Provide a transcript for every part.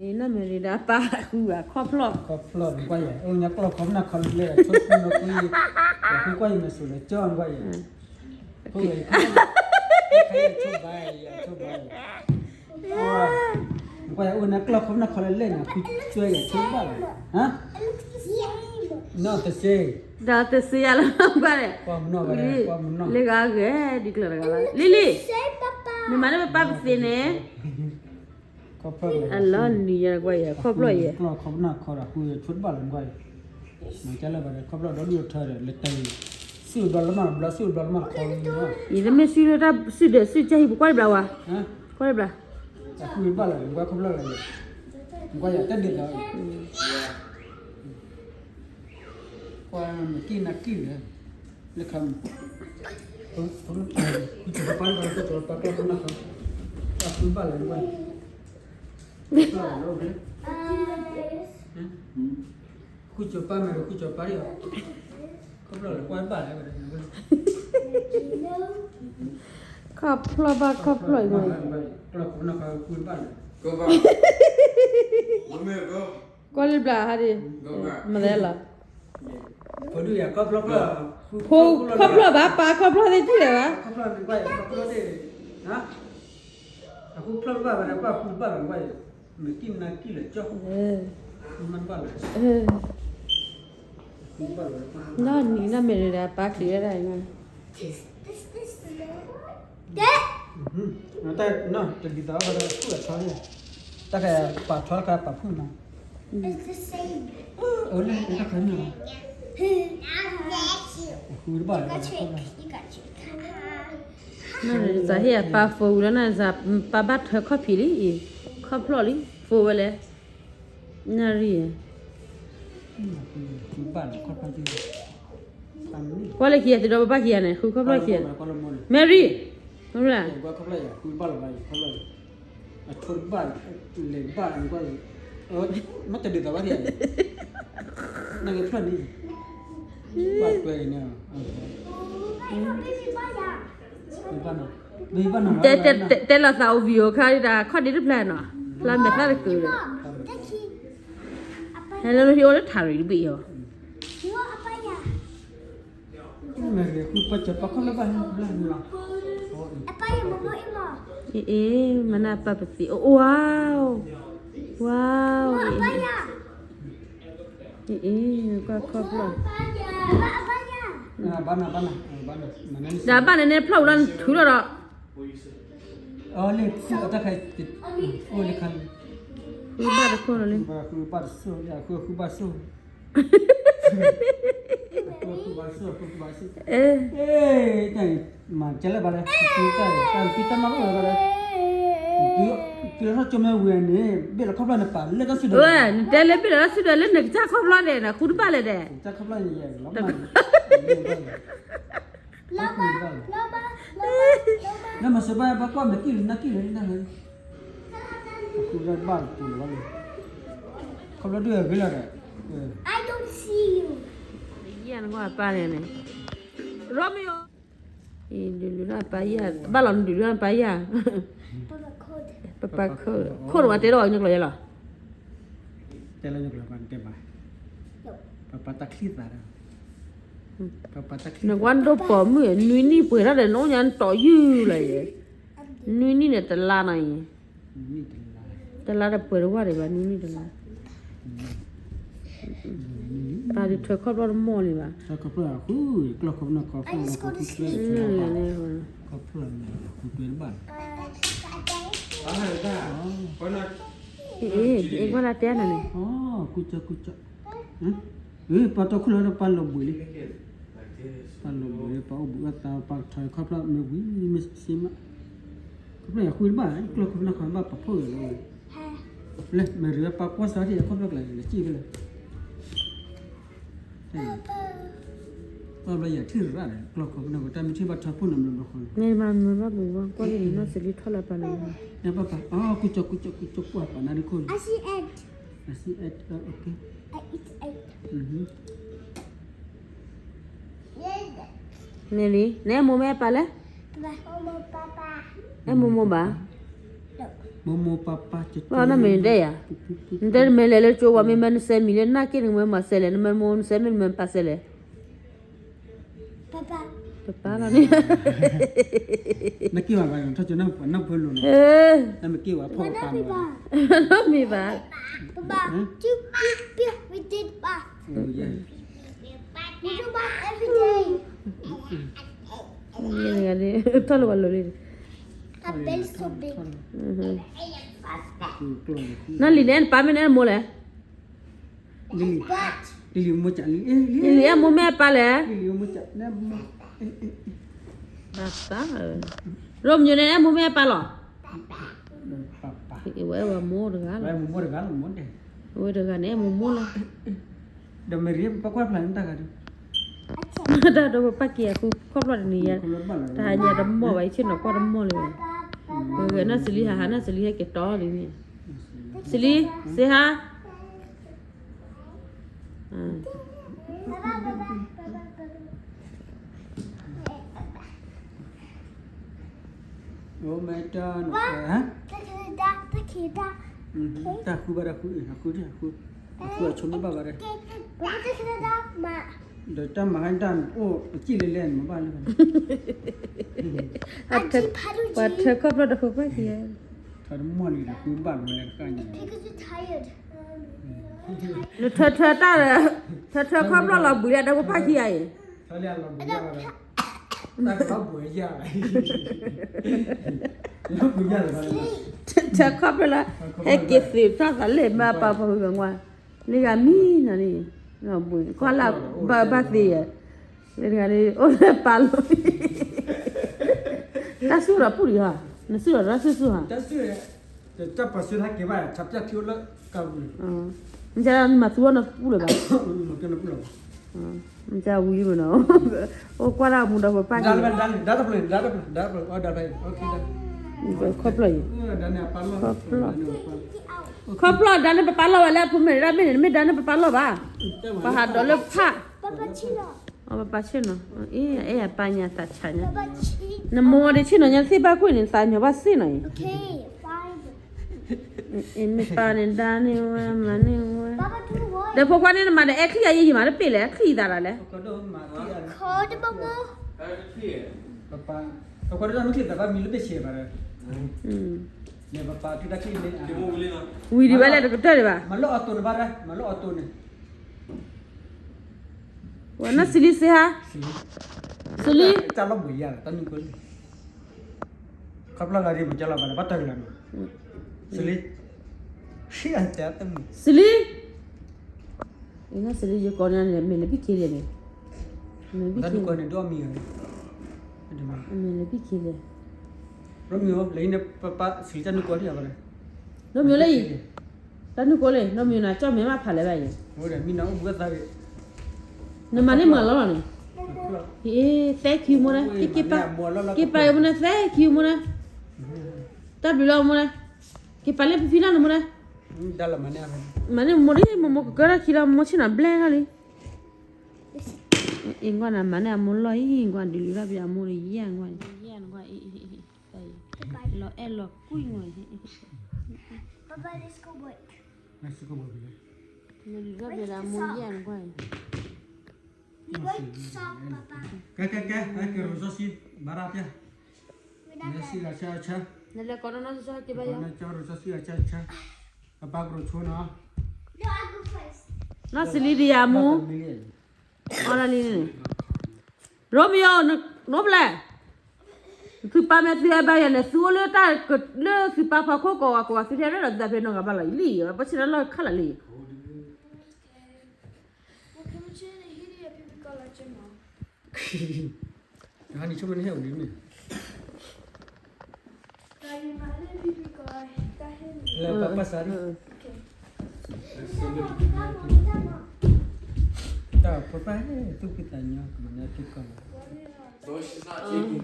နမ့ၢ်ရံဒီးပၢ်ဃုဘၣ်ခီဖျိ ခီဖျိနကွၢ်ယၤ အိၣ်ညါကျီၢ်ခီပနၢ်ခီလၢကျဲ ဆိကမိၣ်ကွၢ်ယၤ ယဃုကွၢ်ယၤမ့ၢ်စိၤလဲၤကၠီနကွၢ်ယၤ နကွၢ်ယၤအိၣ်ညါကျီၢ်ခီပနၢ်ခီလၢလဲၣ်န့ၣ် ဃုကၠီယၤဆိဘၣ်လီၤ နီၢ်တစ့ ဒီးတစ့ယၤလၢကွၢ်န့ၣ် လၢဂၤဂဲၤဒ်ကျၢၤတဂၤလီၤ လံလံ နမၤန့ၢ်ပပၢ်ပသ့န့ၣ် အလီၤနံၤယၤကွၢ်ယၤ ခီဖျိယဲ ခီဖျိလၢ ခီဖျိဒီဒူၣ်ထၢဒီး လၢတၢ် စုဘျီလၢမးဘျီ စုဘျီလၢမးခီ ယတမ့ၢ်စုလၢတၢ်စုဒီးစုကဲဟံၣ်ပကွၢ်လံဘျီဝဲ ကွၢ်လံဘျီ အဃုဘၣ်လီၤ နကွၢ်ခီဖျိလီၤ နကွၢ်ယၤတၢ်ဒ်သိး ကွၢ်မ့ၢ်ကံၣ်နၤကံၣ်လၢ လၢခါ ဃုကၠီၤပၢ်လၢ ဃုကၠီၤပၢ်ကျီၢ်ခီပနၢ်ခီ အဃုဘၣ်လီၤ နကွၢ် ဃုကၠီၤပၢ်မ့ၢ်ဒီးဃုကၠီၤပၢ်လံ ခီဖျိလၢကွၢ်ဘၣ်လၢ ခီဖျိဘၣ်ခီဖျိအံၤ ကျီၢ်ခီပနၢ်ခီဃုဘၣ်လၢ ကွၢ်လံဘျီဟါဒံး မလဲၤလီၤ ဖိဒုယၤခီဖျိ ဖိခီဖျိဘၣ် ပၢ်ခီဖျိသ့ၣ်တဖၣ်ဘၣ် ခီဖျိနကွၢ်ယၤခီဖျိသ့ၣ် အဃုဖျိဘၣ်ဘၣ်ဒီး ပၢ်ဃုဘၣ်ဘၣ်နကွၢ်ယၤ မ့ၢ်ကံၣ်နၤကံၣ်လၢကၠီ မ့ၢ်ဘၣ်လၢ နီၢ်နံၤနီၢ်မ့ၢ်ရံဒီးပၢ်ချံးဝဲဒၣ်အံၤ တဒ်သိးဘၣ်ဒီး ဃုအထီန့ၣ် တၢ်ကပာ်ထီတခါပာ်ဖှိၣ်မး အၢ လၢတၢ်ခါန့ၣ် ဃုတဘၣ်လၢ နစးဟ့ၣ်အပၢ် phone ဝံၤလီၤ နစးပၢ်ဘၣ်ထၢခီၣ်ဖံးလံအံၤ ခီဖျိလံ phone ဝဲလဲၣ် နရံၣ် ကွၢ်လၢခံဂၤ တဒီးပဘၣ်ခံဂၤန့ၣ် ဃုခီဖျိခံဂၤန့ၣ် Mary မ့ၢ် အဆိဘၣ်လဲၤဘၣ် နကဖျၢၣ်န့ၣ် ဘၣ်တွဲန့ၣ် တဲလီၤသးအိၣ် video ခါဒ်တၢ်ခီၣ်ဒ့တဖျၢၣ်နီၤ ဖျါမဲာ်သၣ်တကုာ်ဒီး ဟဲလၢလၢဟံၣ်အိၣ်လၢထးရံၣ်တဘ့ၣ်အီၤ အ့ မနၢ်ပၢ်ပသံး အိၣ် ဝါ ဝါ အ့ အ့ ကွၢ်ခီဖျိ ဒီးအဘၣ်န့ၣ်န့ၣ် ဖျီၣ်ဝံၤလီၤနထုးလီၤဒီး ဃုဘၣ်တခိၣ်လီၤလံ ဃုဘၣ်တစိၢ် ဃုဘၣ်စိၢ် မၤကဲလၢာ်ဘၣ်လဲၣ် တၢ်တၢ်မၤဘၣ်ဘၣ်လဲၣ် တုၤလီၤထီၣ်ကၠိမ့ၢ်ဝံၤန့ၣ် ဘ့ၣ်လီၤခီဖျိန့ၣ် ပာ်လၢတၢ်စုဒီး နတဲလၢဘ့ၣ်လီၤတၢ်စုဒီး လၢနကစၢ်ခီဖျိန့ၣ် နဃုတဘၣ်လဲၣ်ဒီး ကစၢ်ခီဖျိန့ၣ် လၢမၤစၢၤဘၣ် ဘၣ်ကွၢ်မ့ၢ်ကံၣ်လံ နၢ်ကံၣ်လံ နၢ်လံ ဃုဘၣ်ဘၣ်တကိးလီၤဘၣ်လံ ခီဖျိဒုးအဂ့ၤလီၤဒီး ယဲၢ်နကွၢ်အပၢ်န့ၣ်န့ၣ် Romeo ဒုးလုၢ်လၢအပၢ်ယဲၢ် ဘၣ်လီၤနဒုးလုၢ်လၢအပၢ်ယဲၢ် ပပၢ်ခိၣ် ခိၣ်တဝဲတဲဒီးအီၤညိကျိၤယဲၢ်လီၤ တဲလၢညိကျိၤပၢ်တဲဘၣ် ပပၢ်တၢ်ချံသးဒီး ပပၢ်တၢ်ချံ နကွၢ်ဒိၣ်ပိာ်မုၣ် နွံနံၣ်ပှဲၤထီၣ်ဒီး နအိၣ်ညါနတီၤယုၢ်လီၤယဲၢ် နွံနံၣ်န့ၣ်တလါနီၤယဲၢ် တလါတပှဲၤတဝၢ်ဒံးဘၣ် နွံနံၣ်တလါ ပၢ်ဒုးထၢခီဖျိတမီၢ်လံဘၣ် ထၢခီဖျိအဃု ကျီၢ်ခီဖျိခီဖျိ ခီဖျိန့ၣ် ဃုတွဲတဘၣ် အ့ အ့ ကွၢ်လၢတဲနၤန့ၣ် ကူကၠီကူကၠီ အ့ ပှၤတီခိၣ်လၢပှၤလီၤဘှံးလံ ပှၤလီၤဘှံးလံ ပှၤအိၣ်ဘှံးအိၣ်သါ ပှၤထီခီဖျိမ့ၢ်ဝံၤမ့ၢ်စ့မး ခီဖျိယဃုတဘၣ် ကျီၢ်ခီဖျိခီဘၣ်ပာ်ဖှိၣ်ဂ့ၤလီၤ လၢ မ့ၢ်ရံပှၤကွၢ်စးထံၣ်ခီဖျိကျါ လၢစံၣ်ဖဲလဲၣ် ပှၤဘျီယၤထံၣ်ရၣ်ဒီး ကျီၢ်ခီဖျိတၢ်မ့ၢ်ထံၣ်ဘၣ်ထီဖှိၣ်နမ့ၢ်ဘျီဃီ မ့ၢ်ဘၣ်မ့ၢ်ဘၣ်ပူၤဘၣ် ကွၢ်လၢနီၢ်စလံထီၣ်လၢပၢ်န့ၣ် နပၢ်ပၢ် အီ ကူကၠီကူကၠီကူကၠီ ပှၤပာ်နါဒ်ခိၣ် I see it. I see it. Okay. I eat it. န့ၣ်လံ နအဲၣ်မိၢ်မ့ၢ်ပၢ်လဲၣ် အဲၣ်မိၢ်မိၢ်ဘၣ် မိၢ်မိၢ်ပၢ်ပၢ် နမ့ၢ်ဒဲယၤ, နတဲနမ့ၢ်လဲၤလၢကၠိဝဲ မ့ၢ်မၢနစဲးမံၤလၢနၢ်က့န့ၣ် မ့ၢ်မၤစဲးလဲၣ်, နမ့ၢ်မိၢ်နစဲးမံၤ နမ့ၢ်ပၢ်စဲးလဲၣ်. ပၢ်ပၢ်လီၤန့ၣ်, နက့ၤဝဲဘၣ် ထီၣ်ကၠိနၢ်ပၢၢ်လိၤန့ၣ်, နမ့ၢ်က့ၤဝဲဖီၣ်ပၢ်မ့ၢ်ဘၣ်, ထီၣ်လၢဝဲလိၤလံ, နလံၤန့ၣ် နပၢ်မ့ၢ်နအဲၣ်မိၢ်လဲၣ်. လံၤအဲၣ်မိၢ်မ့ၢ်အဲၣ်ပၢ်လဲၣ်. ရိမညိန့ၣ် အဲၣ်မိၢ်မ့ၢ်အဲၣ်ပၢ်လီၤ. ဝဲအဲၣ်ဝဲမိၢ်တဂၤလီၤ, ဝဲတဂၤန့ၣ် အဲၣ်မိၢ်မိၢ်လီၤ. ဒီးမ့ၢ်ရံပကွၢ်ဖျါန့ၣ်တၢ်ဂၤဒုး, တၢ်ဒီးပပၢ်က့ၤအဃုခီဖျိတနံၤယါ, တၢ်ဟါညါတမီၢ်ဘၣ် ယဆ့ၣ်နီၤကွၢ်တမီၢ်လံ. ဂဲၤနၢ်စလံဟးဟး နၢ်စလံဟဲက့ၤတီလံန့ၣ်, စလံ, စ့ဟါ. တၢ်ဃုဘၣ်တၢ်ဃု, အဃု, အဃုအဆိမ့ၢ်ဘၣ်ဘၣ်, ဒီးတၢ်မၤဟါတၢ်အိၣ်အစံၣ်လဲၣ်လဲၣ်န့ၣ်မ့ၢ်ဘၣ်လၢ, ပှၤထၢခီဖျိတဖိခွါခံဂၤ, ထၢတမီၢ်လံဒီးဃုဘၣ်လီၤလၢတခါညါ, နထၢထၢတၢ်ဒီး, ထၢထၢခီဖျိလီၤဘှံးလၢဒီဖိခွါခံဂၤအံၤ, ထၢခီဖျိလီၤ, ဟဲက့ၤသ့ၣ်ထီၣ်သးလၢမၤပာ်ဖီၣ်ဂၤဝါ, လၢဂၤမံနီၤန့ၣ်, ကွၢ်လၢဘၣ်ဘၣ်သ့ယဲ, လၢတဂၤန့ၣ် အိၣ်လၢပာ်လီၤ, တၢ်စုၣ်ဒီးပူၣ်ဒံးဟီ, နစုၣ်ဒီးတၢ်စုၣ်စုၣ်ဟီ, တၢ်ပာ်စုၣ်ဟဲက့ၤဘၣ် ထးပျၢ်ထံအိၣ်လၢကပူၤန့ၣ်, မ့ၢ်နမၤသူအီၤနီၤပူၣ်လၢၤဘၣ်, မ့ၢ်ဝံၤမ့ၢ်နီၤ, အိၣ်ကွၢ်ဒၣ်မူဒီးပပၢ်က့ၤ, ခီဖျိအံၤ, ခီဖျိ, ခီဖျိဒၣ်န့ၣ်ပပၢ်လီၤဝဲလၢအဖိမုၣ်ဒၣ်မ့ၢ်န့ၣ် နမ့ၢ်ဒၣ်န့ၣ်ပပၢ်လီၤဘၣ်, ပပၢ်ဆ့ၣ်နီၤ, အဲၣ်အပၢ်ညါသးဆးညါ, နမိၢ်ဝဲဒၣ်ဆ့ၣ်နီၤညါသ့ၣ်ဘၣ်ကွံာ်န့ၣ် သးညီဘၣ်စ့ၣ်နီၤအံၤ, မ့ၢ်ပၢ်န့ၣ်ဒၣ်န့ၢ်ဝဲ မၤန့ၢ်ဝဲ, ဒီးဖိခွါန့ၣ်နမၤဒီးအဲၣ်ချံအယံၤယံၤမးတပ့ၢ်လဲၣ် ချံသးဒၣ်လဲၣ်, ပပၢ်, ပကွၢ်ဒၣ်မ့ၢ်ချံသးဘၣ်မံလၢပ့ၢ်ဆံးဘၣ်ဒီး, ပပၢ်ထုတၢ်ချံန့ၣ်, ဝံၤဒံးဝဲလဲၣ်တကတၢၢ်ဒံးဘၣ်, မၤလၢအီၤတိၢ်န့ၣ်ဘၣ်ဒီး မၤလၢအီၤတိၢ်န့ၣ်, ဝဲနစလံစ့ဟါ, စလံ, တၢ်လီၢ်ဘှံးယါလီၤ တၢ်နုာ်ကီၢ်လံ, ခီဖျိဂၤဒ်မ့ၢ်ကလီၤဘၣ်လၢဘၣ်တၢ်ကလီၤနီၤ, စလံ, စလံ, စလံယကိးန့ၣ် မ့ၢ်လၢဘံၣ်ခ့လဲၣ်န့ၣ်, မ့ၢ်လၢဘံၣ်ခ့န့ၣ် ဒိၣ်မံၤ, မ့ၢ်လၢဘံၣ်ခ့လဲၣ်, ရိမ့ၤဧိၤ လၢဟံၣ်န့ၣ်ပပၢ်စံးတၢ်နုာ်ကိၢ်လံ, ရိမ့ၤဧိၤလၢအံၤ, တၢ်နုာ်ကိၢ်လံ ရိမ့ၤဧိၤန့ၣ် ကၠီၣ်မဲာ်မးဖးလဲၣ်ဘၣ်အံၤ, နမၤန့ၢ်မၤလီၤလီၤန့ၣ်, ဟ့ၣ် thank you မိၢ်န့ၣ်, က့ၤပာ်အမိၢ်န့ၣ် thank you မိၢ်န့ၣ်, တၢ်ဘျုးလီၤမိၢ်န့ၣ်, က့ၤပာ်လၢဖံဖံလီၤန့ၣ်မိၢ်န့ၣ်, မၤန့ၢ်မိၢ်လံ မိၢ်မိၢ်ကကၢထီၣ်ခံလီၤ မိၢ်ဆ့ၣ်နီၤဘျဲၣ်ထီၣ်လံ အ့ၣ် ကွၢ်နၤ မၤန့ၢ်အမိၢ်လီၢ်အံၤ ကွၢ်ဒုးလုၢ်ထီၣ်ဘၣ်အမိၢ်ဒီးယဲၢ်ကွၢ်, ယဲၢ်ကွၢ်အံၤ, လီၤအဲၣ်လီၤကွံကွၢ်အံၤ, လုၢ်ထီၣ်ဘၣ်အမိၢ်ယဲၢ်ကွၢ်အံၤ, ကဲ ကဲ ကဲ ကဲ ရိစီဆှံ ဘၣ်ရၣ်ပျၢ်, နလဲၤကိးနီၢ်နီၢ်စီဆှံက့ၤဘၣ်ယီၤ, ရိစီဆှံ ပပၢ်ကရိဆိနီၤ, နီၢ်စလံဒံးယၤမူ အီလီၤလံန့ၣ်, ရိမ့ၤဧိၤ နိဘျဲၣ်, သုပၢ်မ့ၢ်သုဟဲဘါယွၤန့ၣ် သုအိၣ်လၢတၢ်လၢသုပၢ်ဖီခိၣ်ကိးဂၤကိးဂၤ သုတဟဲရဲၣ်ဒီးသုသးဖဲနီၢ်ဂၤဘၣ်လီၤ ယလံၣ်ယဲ ပှၤဆ့ၣ်နီၤလီၢ်ခါလၢာ်လံၣ်, ဟါန့ၣ်ဆိကမိၣ်န့ၣ်ဟဲအိၣ်လံမ့ၢ် လၢပၢ်ပၢ်စးဒံး, တၢ်ဖိသၣ်သူၣ်ဖှံသးညီ ကမၤန့ၢ်ဖံကီၢ်လီၤ,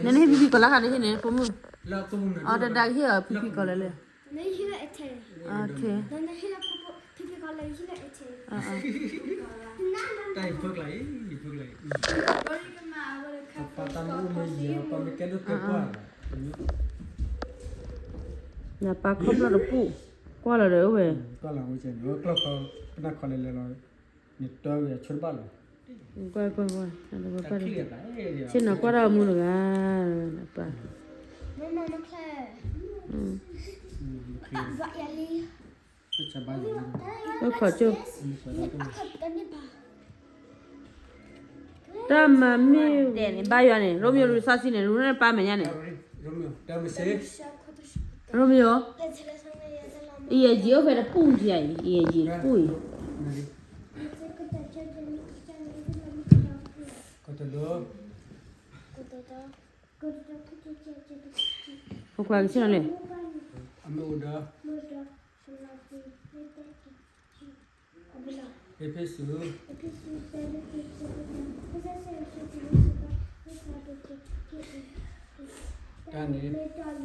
နန့ၣ်ဟ့ၣ်ဖံဖံကီၢ်လၢခါန့ၣ်ဟ့ၣ်န့ၣ် ဖိမုၣ်, အတဒါကဟ့ၣ်အီၤဖံဖံကီၢ်လၢလၢ တၢ်အံၤဖၢကျါအံၤ ယဖၢကျါအံၤ ပၢ်တၢ်မ့ၢ်အိၣ်မ့ၢ်ယံၤ ပၢ်မ့ၢ်ကဲဒိၣ်ကဲပှၢ်လီၤ. နပၢ်ခီဖျိတပူၤ, ကွၢ်လီၤဒီးအိၣ်ဝဲ, ကွၢ်လီၤဝဲကဲန့ၣ် ကျီၢ်ခီ ပနၢ်ခီလဲၤလဲၤလီၤ, နတၢ်ဝဲအဆိတဘၣ်လီၤ. ကွၢ်ကွၢ်ကွၢ်, ဆ့ၣ်နီၤကွၢ်တၢ်အမူတဂၤ, နပၢ်, အိၣ်ခိးကၠိ တၢ်မၤမ့ၢ်ဒဲးန့ၣ် ဘါယွၤန့ၣ် ရိမ့ၤလိာ်စီဆှံန့ၣ် ရူန့ၣ်ပၢ်မဲာ်ညါန့ၣ်, ရိမ့ၤ, အံၤယဲၢ်ယံၤအိၣ်ဖဲတပူၤအံၤ, အံၤယဲၢ်ယံၤတပူၤအံၤ, ဖိခွါကဆ့ၣ်နီၤန့ၣ်, အမ့ၢ်အိၣ်ဒီး အ့းဖ့းစူး တၢ်န့ၣ် မုၢ်လၢ်လၢ်ဆံးတၢ်အိၣ်တခါစၢ်ဝဲ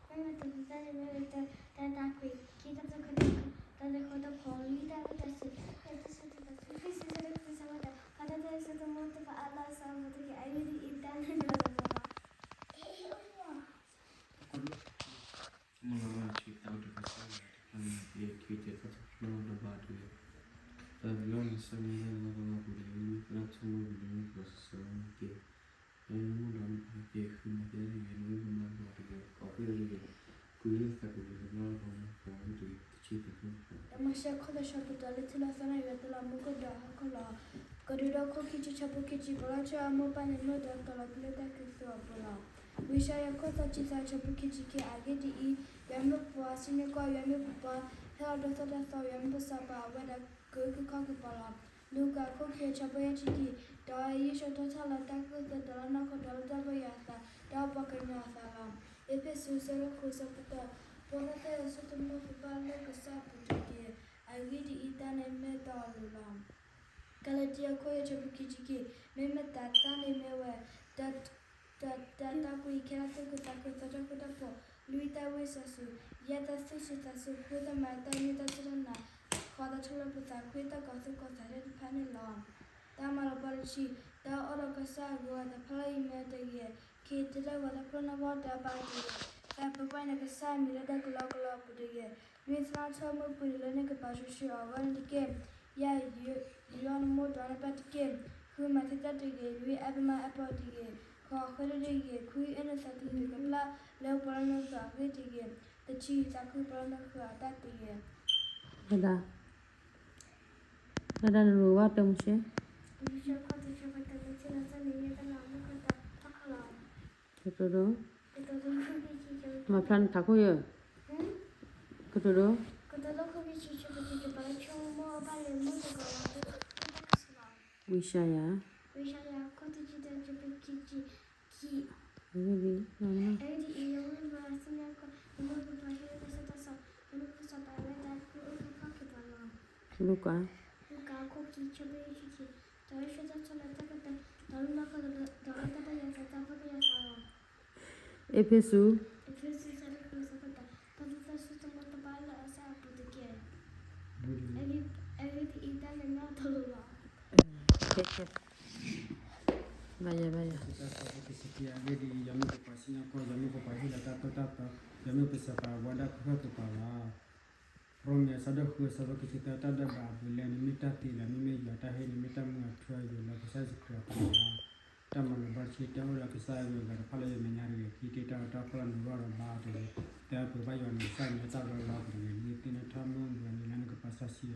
တဖျၢၣ်န့ၣ် ယဲၢ်ခံကတၢၢ်တၢ်တဖျၢၣ်လီၤတဘၣ်တဂ့ၤ, တၢ်ဘျုးအီၤန့ၣ် ဆၢမုၢ်လၢ်လၢကလီပူၤတဂ့ၤ, မ့ၢ်သရၣ်ဆိကမိၣ်ပူၤတဂ့ၤ, မ့ၢ်ပှၤစၢၤစၢၤမ့ၢ်တက့ၢ်, ယဲၢ်မုၢ်လၢ်န့ၣ် ပဟဲက့ၤဃုမၤသ့တဂ့ၤ, နမ့ၢ်ကမၤဘၣ်တဂ့ၤ, ကိးဃုာ်တဂ့ၤ, ကွံာ်လၢသးကဘျုးကဘျီလၢပှၤမၤပှၤဝဲတဂ့ၤ, တဆံသးကမၣ် တၢ်မၤစၢၤခိၣ်သၢဆၢပတီၢ်လၢထံလီၤသီန့ၣ် ယွၤတလီၤမူခိၣ်ဒီးဟီၣ်ခိၣ်လီၤ. ကဒုးဒီးခိၣ်ခံဆံဆၢဖိခံဆံ ပှၤလၢဆၢအမိၢ်ပၢ်န့ၣ် မ့ၢ်ဒီးကလီၤပျံၤလၢတၢ်ကံၢ်သူအပူၤလီၤ. ဝံယၡါယၤခိၣ်သၢဆံသၢဆၢဖိခံဆံခံ အဂ့ၢ်ဒ်အံၤ, ယွၤမ့ၢ်ပပှၤစံၣ်ညီၣ်ကွီၢ်, ယွၤမ့ၢ်ပပှၤဟဲလီၤဒီးသီတၢ်သီ, ယွၤမ့ၢ်ပစီၤပၤအဝဲဒၣ်ကဟုကခီၣ်ကပီၤလီၤ. လူၤကၣ်ခိၣ်ခံဆၢဖိယဲၢ်ဆံ ခံ, ဒီးယ့ၣ်ၡူးတီၣ်ထီၣ်လၢတၢ်ကူၣ်သ့ဒီးလၢနီၢ်ခိဒီးလၢတၢ်ဘၣ်ယွၤအသး, ဒီးပှၤကညီအသးလီၤ. အ့းဖ့းစူး အဆၢဒိၣ်ဃု အဆၢဖိတၢ, ပှၤသၢသၢဂၤဆိကမိၣ်ကဘၣ်လၢကစၢ်အပူၤတက့ၢ်. အဂ့ၢ်ဒ်အံၤ, တၢ်န့ၣ်မ့ၢ်တၢ်အလိၤလီၤ. ကၤလတံ အခိၣ်ယဲၢ်ဆၢဖိခံဆံခံ, မ့မ့ၢ်တၢ်သၣ်န့ၣ်မ့ၢ်ဝဲ တၢ်, တၢ်, တၢ်, တၢ်ကွံာ်ခဲလၢာ်သူၣ်ကသးခု သီထီၣ်ဃုာ်တၢ်ဖိ, လွံၢ်တၢ်ဝ့ၢ်စီဆှံ, ယဲၢ်တၢ်သူၣ်ဆူၣ်သးဆူ ဃုတၢ်မၤတၢ်မ့ၢ်တၢ်စူၢ်တၢ်နာ်, ဃိးတၢ်ထူလၢပသး ခွံတၢ်ကီၤသူၣ်ကီၤသးသ့ၣ်တဖၣ်န့ၣ်လီၤ. တၢ်မၤလီၤပှီၢ်တဆံ, တၢ်အိၣ်ဒီးကစၢ်အဂီၢ် တၢ်ဖီၣ်လီၤအံၤမ့ၢ်တဂ့ၤ, ခ့တၢၢ်တၢ်ဂီၤတၢ်ဖျိၣ်န့ၢ်ဂီၢ်တၢ်ဘၣ်တဂ့ၤ, တၢ်ပၢၤပှၢ်န့ၣ် ကစၢ်အမံၤလၢတၢ်ကလီကလီအပူၤတဂ့ၤ, လွံၢ်သရၣ်ဆိကမိၣ်ပူၤန့ၣ်လၢနကပာ်ဆှၢဆှၢအဂီၢ်န့ၣ်တက့ၢ်. ယဲၢ် ယွၤနမိၢ်ဒီးနပၢ်တက့ၢ်. ဃုမၤသံတၢ်တဂ့ၤ, နွံအဲၣ်ပမါအဲၣ်ပှၤတဂ့ၤ, ဃိးဃ့တၢ်တဂ့ၤ, ခွံအ့ၣ်နသး တမုာ်ကပျၢ်လၢပှၤလၢနဃၢၤအဂ့ၢ်တဂ့ၤ, တဆံ သးခုပှၤလၢနဃၢၤအတၢ်တဂ့ၤ. ဝဲဒၣ်, ဝဲဒၣ်နရူဝါတၢ်မုၢ်ဆ့ ကတိၤဒိ, မၤဖျါနထးခိၣ်ယဲၢ်, ကတိၤဒိ, ဝံယၡါယၤ, ဝံယၡါယၤ ခိၣ်တဆံတၢ ဆၢဖိခံဆံခံ, အဂ့ၢ်ဒ်အံၤ, အဂ့ၢ်ဒ်အံၤ, ယွၤမ့ၢ်ပှၤစံၣ်ညီၣ်ကွီၢ်, ယွၤမ့ၢ်ပပှၤဟ့ၣ်လီၤတၢ်ဆူးတၢ်ဆါ, ယွၤမ့ၢ်ပစီၤပၤဝဲဒၣ်ကဟုကခီၣ်ကပီၤလီၤ. လူၤကၣ်, လူၤကၣ် အခိၣ်ခံ ဆၢဖိယဲၢ်ဆံခံ, ဒီးယ့ၣ်ၡူးတီၣ်ထီၣ်လၢတၢ်ကူၣ်သ့, ဒီးလၢနီၢ်ခိဒီးလၢတၢ်ဘၣ်ယွၤအသး, တၢ်ဘၣ်ယွၤအသးလီၤ. အ့းဖ့းစူး, အ့းဖ့းစူး အဆၢဒိၣ်ဃု အဆၢဖိတၢ, တၢ်သၢသၢ ဆိကမိၣ်တဘၣ်လၢအစၢ်အပူၤတက့ၢ်. အဂ့ၢ်ဒ်အံၤ, တၢ်န့ၣ်မ့ၢ်တၢ်အလိၤလီၤ. ဘါယွၤ, ဘါယွၤ, အဂ့ၢ်ဒ်အံၤ, ယွၤမ့ၢ်ပပှၤစံၣ်ညီၣ်ကွီၢ်, ယွၤမ့ၢ်ပပှၤဟ့ၣ်လီၤတၢ်သိၣ်တၢ်သီ, ယွၤမ့ၢ်ပစီၤပၤဝဲဒၣ်ကဟုကပီၤလီၤ. ရိမ့ၤ အဆၢဒိၣ်ဃု အဆၢဖိခံဆံသၢ, တၢ်ဒဲးဘးအပူၤလၢနမ့ၢ်တၢ်သံလီၤ, မ့မ့ၢ်ယွၤအတၢ်ဟ့ၣ်န့ၣ် မ့ၢ်တၢ်မုၢ်အထူအယိာ်လၢကစၢ်ယ့ၣ်ၡူးခရံာ်အပူၤလီၤ. တၢ်မၤလီၤပှီၢ်တဆံ, တၢ်အိၣ်ဒီးကစၢ်အဂီၤအဂၤ တၢ်ဖီၣ်လီၤအံၤမဲာ်ညါတဂ့ၤ, ခံ တၢ်တၢ်အိၣ်တၢ်ဖှီၣ်လၢနဂီၢ်ဒီးဘါအီၤတဂ့ၤ, တၢ်ပၢၤဘၣ်ယွၤန့ၣ် ကစၢ်အမံၤလၢတၢ်လီၢ်လီၢ်ပူၤတဂ့ၤ, နမ့ၢ်သ့ၣ်နီၣ်ထီၣ်မုၢ်မုၢ်နံၤလၢနကပာ်စီဆှံ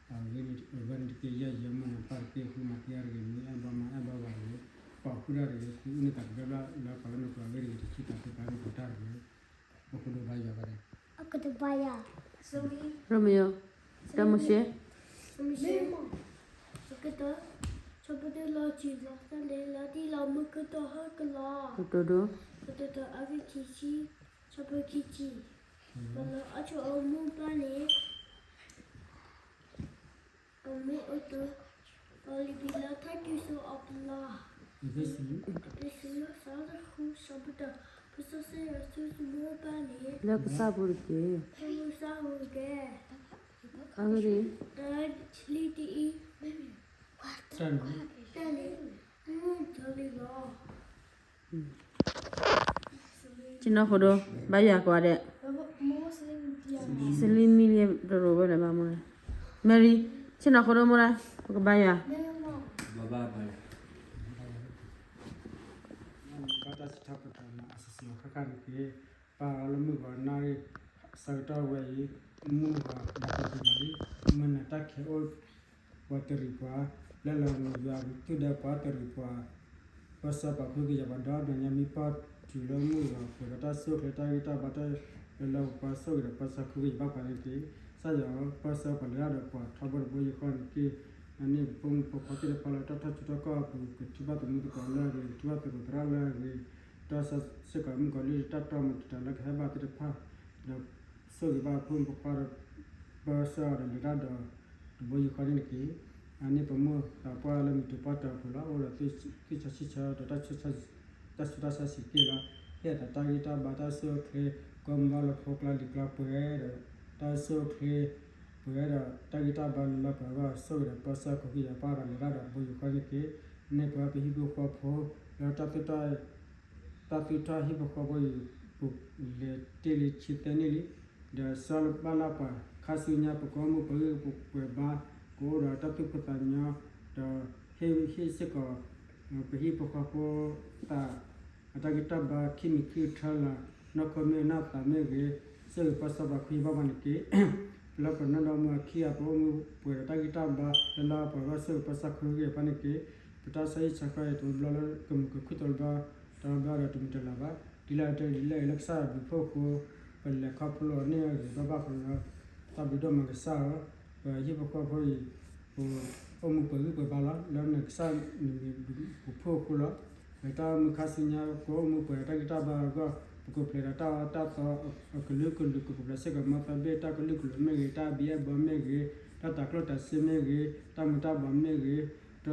အီၤ, အဂ့ၢ်န့ၣ်တက့ၢ်. ယဲၢ်ယဲၢ်မုၢ်နံၤပၢ်တက့ၢ်, ဃုမၤသံအီၤတဂ့ၤ, နမ့ၢ်အဲၣ်ဘၣ်မါအဲၣ်ဘၣ်ဝၤတဂ့ၤ, ပာ်ဃုာ်တၢ်တဂ့ၤ, ဃုအုၣ်န့ၢ်သးကဘျၢဘျၢလၢပှၤလၢနဃၢၤအဂ့ၢ်တဂ့ၤ, တဆံသးခုပှၤလၢနဃၢၤတၢ်တဂ့ၤ. ပကဒိးဘါယွၤဘၣ်န့ၣ်, ရိမ့ၤ တၢ်မိၤၡ့, ကတိၤ, ဆၢဖိတၢ လီၤတံၢ်လီၤဆဲးန့ၣ် လီၤတံၢ်လီၤမုၢ်ကတီၢ်ဟီၣ်ကလီၤ. ကတိၤဒိ, ကတိၤဒိ အဂ့ၢ်ခံဆံ, ဆၢဖိခံဆံ, ပှၤလၢအအိၣ်ဆိးအမိၢ်ပၢ်န့ၣ် ပမ့ၢ်အိၣ်တ့ၢ်လီၤလံာ်ပံၤလၢတၢ်ကံၢ်စီအပူၤလီၤ. အ့းဖ့းစူး အ့းဖ့းစူး အဆၢဒိၣ်ဃု အဆၢဖိတၢ, ဖိစီဆှံယွၤဆိကမိၣ်ပၢ်န့ၣ် လၢကစၢ်ပူၤတက့ၢ်. လၢကစၢ်ပူၤတက့ၢ်. အဂ့ၢ်ဒ်အံၤ, တၢ်လံတအံၤ, တၢ်န့ၣ် ဆ့ၣ်နီၤဃိဒိ ဘါယွၤကိးဂၤဒဲး, စလံမံလံတရိးဝဲလၢၤဘၣ်မိၢ်, Mary, ဆ့ၣ်နီၤဃိဒိမိၢ်ဒၣ်, ပကဘါယွၤ, ဘါယွၤ, ဘါယွၤ, ဘါယွၤ, ပၢ်လၢမုၢ်ဂီၤနၣ်ရံၣ် ဆၢကတီၢ်ဝဲအံၤ, မုၢ်ဂီၤနၢ်ကဒံးဘၣ်လံ, မုၢ်နၤတၢ်ခဲအိၣ် ပှၤတရံးပှၤ, ပျဲလီၤနုာ်ယွၤသုဒၢပှၤတရံးပှၤ, ပၢဆှၢပှၤခူကယာ်ပှၤဒီး နညါမ့ၢ်ပၢ်တုၤလၢမုၢ်ဂီၤ ပှဲၤဒီးတၢ်ဆိၣ်ချ့တၢ်ဂံၢ်တၢ်ဘါတၢ်လၢလၢပှၤပှၤဆိၣ်ဂ့ၤဒီး ပၢဆှၢခူကယာ်ဘၣ်ပှၤန့ၣ်တက့ၢ်. ကစၢ်ယွၤဧၢ, ပၢဆှၢပှၤလၢတၢ်ဒီးပှၤထီဘိတဘိယူၢ်ဃီန့ၣ်တက့ၢ်. အန့ၣ်ပဖိမုၣ်ဖိခွါသ့ၣ်တဖၣ်လၢတၢ်ထီၣ်ဆူၣ်ထီၣ်ကီၢ်အပူၤ ကထံၣ်ဘၣ်သမူသကိးလၢအဂ့ၤ, ကထံၣ်ဘၣ်သရိာ်သရၣ်လၢအဂ့ၤ, ဒီးစ့ၢ်ကီးမုၣ်ကီၤလံၢ်တၢ်တီမုၢ်တတၤလၢကဟဲဘၣ်သ့ၣ်တဖၣ်, ဒီးဆိၣ်ဂ့ၤဘၣ်ဖိမုၣ်ဖိခွါဒီး ပၢဆှၢအီၤဒီးလဲၤတၢ်ဒီးတဘိယူၢ်ဃီန့ၣ်တက့ၢ်. အန့ၣ်ပမိၢ်ဒီးပၢ်လၢမုၢ်တပှၢ်တၢၢ်အပူၤလီၤ အိၣ်ဒီးသွံၣ်စီဆှံဆၢဒီး တၢ်ဆူးတၢ်ဆါဆံးက့ၢ်လီၤ. ဟ့ၣ်အသးတၢ်ဂံၢ်တၢ်ဘါတၢ်ဆိၣ်အၢချ့ ကိးမုၢ်ဘၣ်လၢဖိကျါလံၤကျါပှဲၤဒီး တၢ်ဆိၣ်အၢချ့ ပှဲၤဒီးတၢ်ဂံၢ်တၢ်ဘါလၢလၢပှဲၤအဂီၢ် ဆိၣ်ဂ့ၤဒီးပၢဆှၢခူကယာ်ပၢ်ဒီးလဲၤတၢ်ဒီးတဘိယူၢ်ဃီန့ၣ်တက့ၢ်. န့ၣ်ပဝဲပဟံၣ်ဖိဃီဖိလၢ တၢ်သူၣ်ထီၣ်ဟံၣ်ဖိဃီဖိအံၤ ပလဲၤတ့ၢ်လံဆံသၢနံၣ်လံ, ဒီးစီၤဘၣ်လၢပှၤခါဆူညါ ပကအိၣ်မူပှဲၤဂံၢ်ပှဲၤဘါ, ကအိၣ်ဒီးတၢ်သူၣ်ဖှံသးညီ, ဒီးဟ့ၣ်ဟ့ၣ်စ့ၢ်ကီး ပဟံၣ်ဖိဃီဖိသး အတၢ်ဂံၢ်တၢ်ဘါခံမံၤခံကထၢလၢ နီၢ်ခိမ့ၢ်ဂ့ၤနီၢ်သးမ့ၢ်ဂ့ၤ, ဆိၣ်ဂ့ၤပၢဆှၢပှၤခူကယာ်ဘၣ်ပှၤန့ၣ်တက့ၢ်. ပလၢပနီၢ်ဒီမါဝၤခံဂၤ ပအိၣ်မူပှဲၤဒီးတၢ်ဂံၢ်တၢ်ဘါလၢလၢပှဲၤအဂီၢ် ဆိၣ်ဂ့ၤပၢဆှၢခူကယာ်ဘၣ်ပှၤန့ၣ်တက့ၢ်. ပတၢ်ဆါဟံၣ်ဆါဃီအံၤ တဘျီလၢကမုာ်ကခုၣ်တဘျီ, တဘျီဒီးတမုာ်တလၤဘၣ်. တုၤလၢတၢ်ဒ်လဲၣ်ဂ့ၤလၢကစၢ်ယွၤဘျုးဖှိၣ်အဃိ, ပလဲၤခီဖျိအီၤန့ၢ်အဂ့ၤဘၣ်ဘၣ်ဃိဒီး တၢ်ဘျုးဒိၣ်မးကစၢ်ဧၢ, ပဟံၣ်ဖိဃီဖိအံၤ ပအိၣ်မူပှဲၤဂံၢ်ပှဲၤဘါလီၤ လၢနကစၢ်နဘျုးပဖှိၣ်အဃိလီၤ. လၢတၢ်အိၣ်မူခါဆူညါ ပအိၣ်မူပှဲၤဒီးတၢ်ဂံၢ်တၢ်ဘါအဂီၢ် ပကပျဲၤဒီးတၢ်အီၣ်တၢ်သီအကလုာ်ကလုာ် ကပျဲၤစ့ၢ်ကီးမီသီဘ့ၣ် တၢ်ကလုာ်ကလုာ်မ့ၢ်ဂ့ၤ, တၢ်ဘံၣ်အဲၣ်ဘီမ့ၢ်ဂ့ၤ, တၢ်တၤကျိၣ်တၤစ့မ့ၢ်ဂ့ၤ, တၢ်မူၤတၢ်ဘှီးမ့ၢ်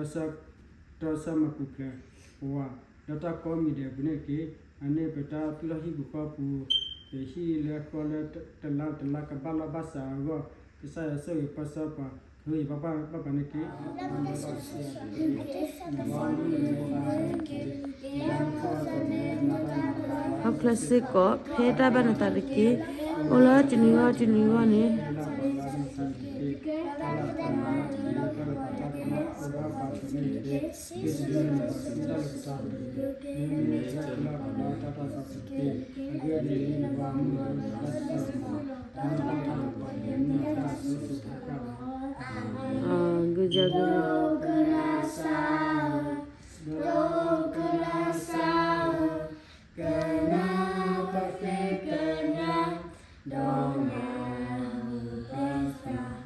ဂ့ၤ, တၢ်ဆၢမၤပူၤဖျဲးပဝဲ လၢတၢ်ကိးမံၤဒဲးအပူၤန့ၣ်တက့ၢ်. အန့ၣ်ပတၢ်သူၣ်ထီၣ်ဟံၣ်ပူၤဃီပူၤ ပဟံၣ်လၢဃီလၢတလါတလါကဘၣ်လီၢ်ဘၣ်စးအဂီၢ် ကစၢ်ယွၤဆိၣ်ဂ့ၤပၢဆှၢပှၤ ခူကယာ်ဘၣ်ပှၤန့ၣ်တက့ၢ်. ဟီၣ်ချၢစ့ၢ်ကီး ဖဲတၢ်ဘၣ်နသးတက့ၢ်. အိၣ်လၢတနံၤဂီၢ်တနံၤဂီၢ်န့ၣ် အဂ့ၢ်ဒ်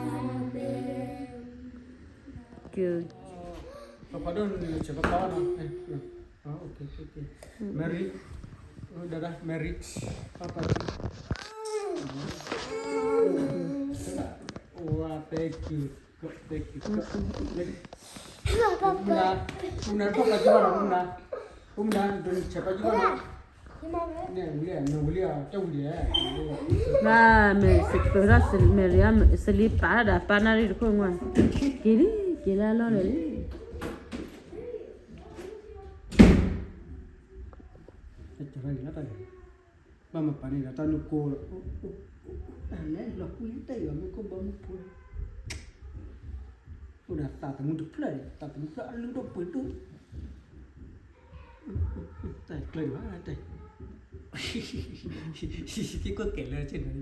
အံၤ ပှၤဒိၣ်နုာ်ဆဲးပကီၢ်နီၤ, Mary, ဒၣ်ဒၣ် Mary, ပၢ်ပၢ်, ဝါ thank you, thank you, မုၢ်နၤ, မုၢ်နၤ ပၢ်ပၢ်ကၠီဘၣ်နီၤ, မုၢ်နၤ, မုၢ်နၤ ဒိးနုာ်ဆဲးပၢ်ကၠီဘၣ်နီၤ, နဝံၤလံဧါ, နဝံၤလံဧါ, တၢ်ဝံၤလံဧါ, ဘၣ်မ့ၢ်စကၢးထီၣ် Mary စလံပာ်ဒၣ်ပၢ်နၣ်ရံၣ်တခိၣ်မး, က့ၤလံ, က့ၤလၢအလီၢ်လၢာ်လံ. ဘၣ်မၤပာ်န့ၣ်ဒီးတၢ်နုာ်ကိၢ်လီၤ, တၢ်လဲၤလီၤကွံာ်တၢ်အံၤ မူခိၣ်ဘီမုၢ်ဖိ, အိၣ်ဒီးသးသမူတဖျၢၣ်န့ၣ် သးသမူတဖျၢၣ်အလုၢ်ဒိၣ်ပှ့ၤဒိၣ်, တၢ်ကျၢၤဒံးဘၣ်, တၢ်က့ၤကိးကဲၤလၢက့ၤနီၤ